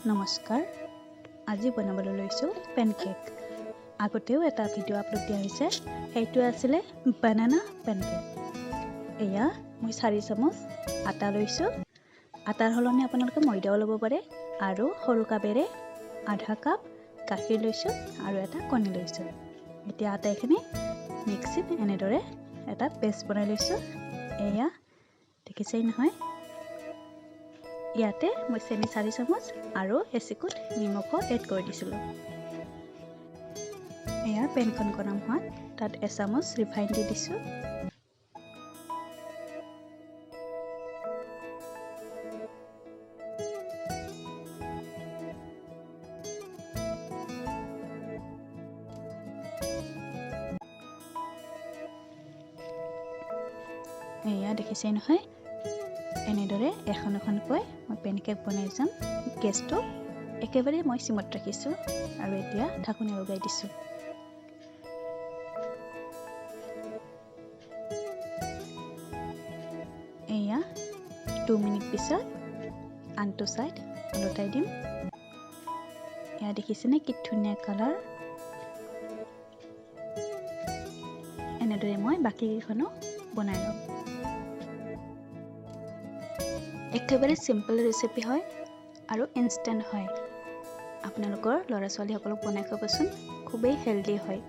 নমস্কাৰ, আজি বনাবলৈ লৈছোঁ পেনকেক। আগতেও এটা ভিডিঅ' আপলোড দিয়া হৈছে, সেইটো আছিলে বানানা পেনকেক। এয়া মই 4 চামুচ আটা লৈছোঁ। আটাৰ সলনি আপোনালোকে ময়দাও ল'ব পাৰে। আৰু সৰু কাপেৰে আধা কাপ গাখীৰ লৈছোঁ আৰু এটা কণী লৈছোঁ। এতিয়া আটাইখিনি মিক্সিত এনেদৰে এটা পেষ্ট বনাই লৈছোঁ। এয়া দেখিছেই নহয়। ইয়াতে মই চেনি 4 চামুচ আৰু এচিকুট নিমখো এড কৰি দিছিলোঁ। এয়া পেনখন গৰম হোৱাত তাত এচামুচ ৰিফাইন দি দিছোঁ। এয়া দেখিছেই নহয়, এনেদৰে এখন এখনকৈ মই পেনকেক বনাই যাম। গেছটো একেবাৰে মই চিমত ৰাখিছোঁ আৰু এতিয়া ঢাকনি লগাই দিছোঁ। এয়া 2 মিনিট পিছত আনটো ছাইড ওলটাই দিম। এয়া দেখিছেনে কি ধুনীয়া কালাৰ। এনেদৰে মই বাকীকেইখনো বনাই ল'ম। একেবাৰে চিম্পল ৰেচিপি হয় আৰু ইনষ্টেণ্ট হয়। আপোনালোকৰ ল'ৰা ছোৱালীসকলক বনাই খুৱাবচোন, খুবেই হেল্ডি হয়।